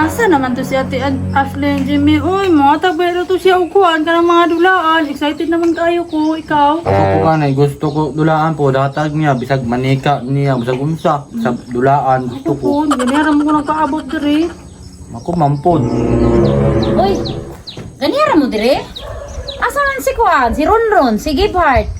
Asa naman to si Ate Ashley and Jimmy? Uy, mga tagbero to siya uguan ka ng mga dulaan. Excited naman kayo ko, ikaw. Ako po kanay, gusto ko dulaan po, datag niya, bisag manika niya, bisag unsa, sa dulaan, gusto Ako ko. po, ganyan mo ko nagkaabot diri. Ako mampod. Uy, ganira mo dire? Asa man si Kwan, si Ronron, si Gebhardt?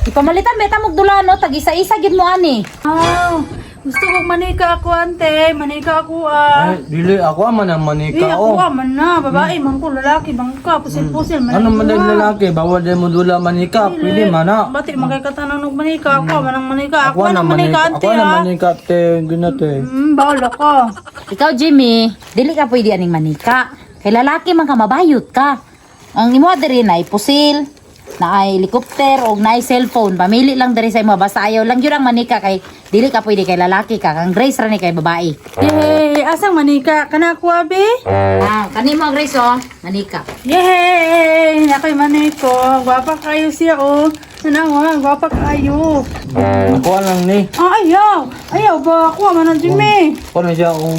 Ipamalitan beta mog dulano, tag isa-isa gid mo ani. Ah, gusto ko manika ako, ante. Manika ako, ah. Ay, dili, ako man ang Eh, manika, ako oh. ah, man na. Babae, man ko, lalaki, man ka. Pusil-pusil, man Ano man dahil lalaki, bawal din mo dula manika, pwede man na. Bati, magkakatanong og manika ako, manang manika. Ako Ako ang na manika, manika, ante, ako na ah. manika, te, gina te. Bawal ako. Ikaw Jimmy, dili ka pwede aning manika. Kay lalaki man ka mabayot ka. Ang imo diri na pusil, na ay helicopter og na ay cellphone. Pamili lang diri sa imo basta ayaw lang gyud ang manika kay dili ka pwede kay lalaki ka. Kang Grace ra ni kay babae. Yay! Asang manika? Kana ako, abi? Ah, kani mo Grace oh, manika. Yay! Nakoy maniko. Gwapa kayo siya, oh. Nanawa, gwapa kayo. Ako lang ni. Ah, ayaw. Ayaw ba? Ako, man ang Jimmy. Ako na siya, oh.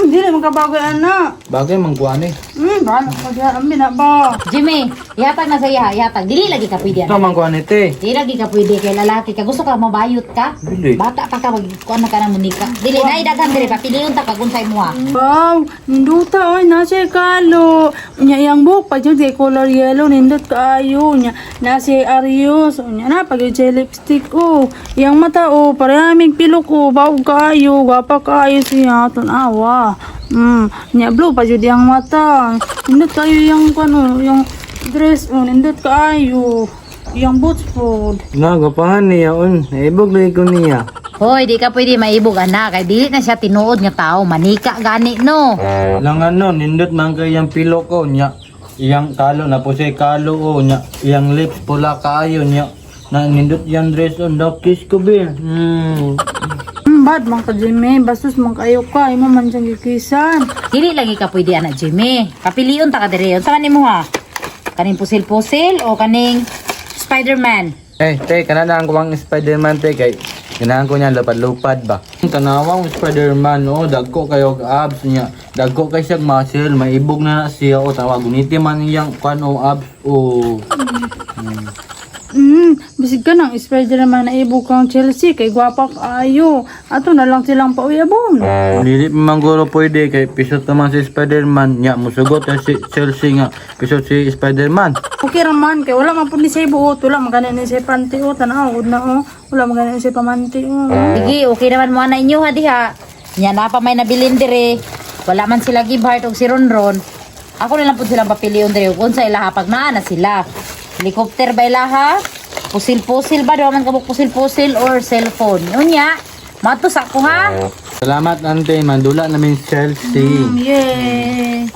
Dili magkabagoy, ana. Bagay, mangkuha ni. Bahala ka diyan. Ambi na ba? Jimmy, ihatag na sa iya, ihatag. Dili lagi ka pwede Ito, ana. mangkuha ni, te. Dili lagi ka pwede kay lalaki ka. Gusto ka mabayot ka? Dili. Bata pa ka mag kuan na ka ng manika. Dili na daghan diri papilion ta kag unsay mo ha. Wow, ninduta oy na siya kalo. Unya iyang buhok pa jud kay color yellow nindot kaayo unya na si Arius unya na pag siya lipstick oh. Iyang mata oh paraming pilok oh bawog kaayo gwapa kaayo siya tan-awa. Nya blue pa jud iyang mata. Nindot kaayo iyang kano iyang dress oh nindot kaayo. Iyang boots pod. Nagapahan niya, on. Naibog lagi ko niya. Hoy, di ka pwede maibog ana kay dili na siya tinuod nga tao, manika gani no. Lang ano, nindot man kay iyang pilo ko niya. Iyang kalo na po siya kalo o niya. Iyang lips pula kaayo niya. Na nindot iyang dress on daw kiss ko be. Bad man ka Jimmy, bastos man kayo ka, imo man siyang gikisan. Dili lagi ka pwede ana Jimmy. Papilion ta ka diri. Unsa man nimo ha? Kaning pusil-pusil o kaning Spider-Man? Eh, te, kananaan ko ang Spider-Man te kay ganahan ko niya lupad-lupad ba. Tanawa ang Spider-Man oh, dagko kayo og abs niya. Dagko kay siya muscle, maibog na na siya o tawa guniti man iyang kwan o abs o. Bisig ka ng Spider-Man na ibog kang Chelsea kay gwapa kaayo. Ato na lang silang pauyabon. Dili pa man guro pwede kay pisot naman si Spider-Man nya musugot na si Chelsea nga pisot si Spider-Man. Okay ra man kay wala man pud ni siya buot, wala man gani ni siya panty o tan-aw gud na o. Wala man gani ni siya pamanti o. Sige, okay naman mo ana inyo ha diha. Nya na pa may nabilin dire. Wala man sila Gebhardt og si Ronron. Ako na lang pud silang papilion dire kung unsa ilaha pag naa na sila. Helicopter ba ilaha? Pusil-pusil ba? Duha man kabuk pusil-pusil or cellphone. Unya, matos ako ha. Salamat ante, mandula namin Chelsea. Yay!